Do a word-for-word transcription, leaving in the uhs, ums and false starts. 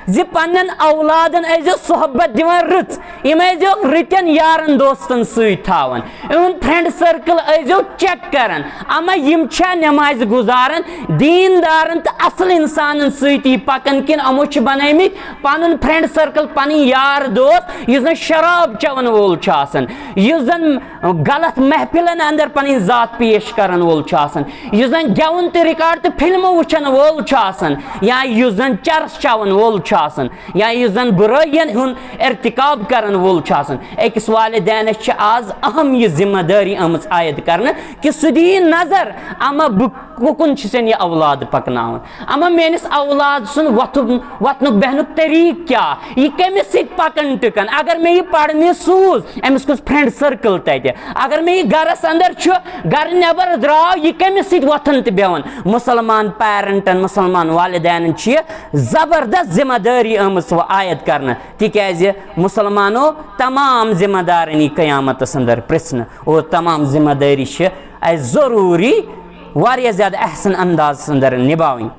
زِ پننٮ۪ن اولادن ٲسۍزیو صحبت دِوان رٕژ، یِم ٲسۍزیو رٕتٮ۪ن یارن دوستن سۭتۍ تھاوان، یِہُنٛد فرینڈ سرکل ٲسۍزیو چیک کران، اما یِم چھا نمازِ گُزاران، دیٖندارن تہٕ اصل انسانن سۭتی پکان، کِنہٕ یِمو چھِ بنٲومٕتۍ پنُن فرینڈ سرکل، پنٕنۍ یار دوست، یُس زن شراب چٮ۪ون وول چھُ آسان، یُس زن غلط محفلن اندر پنٕنۍ ذات پیش کرن وول چھُ آسان، یُس زن گٮ۪وُن تہٕ ریکارڈ تہٕ فلمہٕ وٕچھن وول چھُ آسان، یا یُس زن چرس چٮ۪ون وول چھُ آسان، یا یُس زن بُرٲیین ہُنٛد ارتکاب کرن وول چھُ آسان۔ أکِس والدینس چھِ آز اہم یہِ ذمہ دٲری آمٕژ عائد کرنہٕ کہِ سُہ دِیہِ نظر، اما بہٕ کُکُن چھُسن یہِ اولاد پکناوان، اما میٲنِس اولاد سُنٛد وۄتھُن، وۄتھنُک بیہنُک طریٖقہٕ کیٛاہ، یہِ کٔمِس سۭتۍ پکان ٹکان، اگر مےٚ یہِ پرنہِ سوٗز، أمِس کُس فرینڈ سرکل تتہِ، اگر مےٚ یہِ گرس اندر چھُ، گرٕ نٮ۪بر درٛاو، یہِ کٔمِس سۭتۍ وۄتھان تہٕ بیہوان۔ مسلمان پیرنٹن، مسلمان والدینن چھِ یہِ زبردست ذمہ دٲری آمٕژ وۄنۍ عائد کرنہٕ، تِکیازِ مسلمانو تمام ذمہ دارن یی قیامتس اندر پرژھنہٕ، اور تمام ذمہ دٲری چھِ اسہِ ضروٗری واریاہ زیادٕ احسن اندازس اندر نباوٕنۍ۔